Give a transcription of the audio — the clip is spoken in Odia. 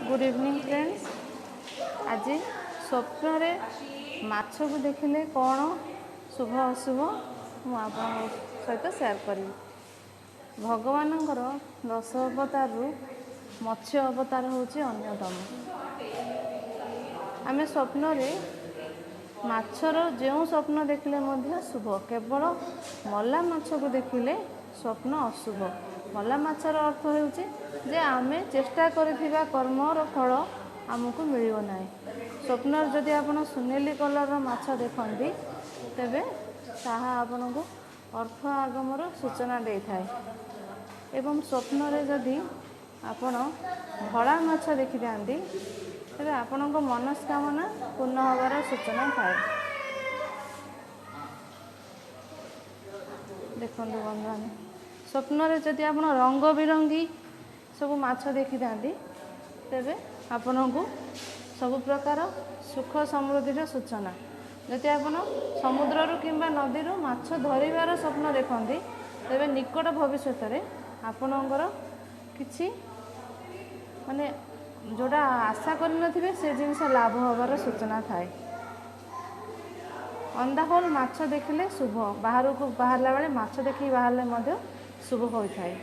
Good evening friends. ଆଜି ସ୍ୱପ୍ନରେ ମାଛକୁ ଦେଖିଲେ କ'ଣ ଶୁଭ ଅଶୁଭ, ମୁଁ ଆପଣଙ୍କ ସହିତ ସେୟାର କରିବି। ଭଗବାନଙ୍କର 10 ଅବତାରରୁ ମତ୍ସ୍ୟ ଅବତାର ହେଉଛି ଅନ୍ୟତମ। ଆମେ ସ୍ୱପ୍ନରେ ମାଛର ଯେଉଁ ସ୍ୱପ୍ନ ଦେଖିଲେ ମଧ୍ୟ ଶୁଭ। କେବଳ ମଲା ମାଛକୁ ଦେଖିଲେ ସ୍ୱପ୍ନ ଅଶୁଭ। ମଲା ମାଛର ଅର୍ଥ ହେଉଛି ଯେ ଆମେ ଚେଷ୍ଟା କରିଥିବା କର୍ମର ଫଳ ଆମକୁ ମିଳିବ ନାହିଁ। ସ୍ୱପ୍ନରେ ଯଦି ଆପଣ ସୁନେଲି କଲର୍ର ମାଛ ଦେଖନ୍ତି, ତେବେ ତାହା ଆପଣଙ୍କୁ ଅର୍ଥ ଆଗମର ସୂଚନା ଦେଇଥାଏ। ଏବଂ ସ୍ୱପ୍ନରେ ଯଦି ଆପଣ ଧଳା ମାଛ ଦେଖିଥାନ୍ତି, ତେବେ ଆପଣଙ୍କ ମନସ୍କାମନା ପୂର୍ଣ୍ଣ ହେବାର ସୂଚନା ଥାଏ। ଦେଖନ୍ତୁ ବନ୍ଧୁମାନେ, ସ୍ୱପ୍ନରେ ଯଦି ଆପଣ ରଙ୍ଗ ବିରଙ୍ଗୀ ସବୁ ମାଛ ଦେଖିଥାନ୍ତି, ତେବେ ଆପଣଙ୍କୁ ସବୁ ପ୍ରକାର ସୁଖ ସମୃଦ୍ଧିର ସୂଚନା। ଯଦି ଆପଣ ସମୁଦ୍ରରୁ କିମ୍ବା ନଦୀରୁ ମାଛ ଧରିବାର ସ୍ୱପ୍ନ ଦେଖନ୍ତି, ତେବେ ନିକଟ ଭବିଷ୍ୟତରେ ଆପଣଙ୍କର କିଛି ମାନେ ଯେଉଁଟା ଆଶା କରିନଥିବେ, ସେ ଜିନିଷ ଲାଭ ହେବାର ସୂଚନା ଥାଏ। ଅନ୍ the whole, ମାଛ ଦେଖିଲେ ଶୁଭ। ବାହାରକୁ ବାହାରିଲା ବେଳେ ମାଛ ଦେଖିକି ବାହାରିଲେ ମଧ୍ୟ ଶୁଭ ହୋଇଥାଏ।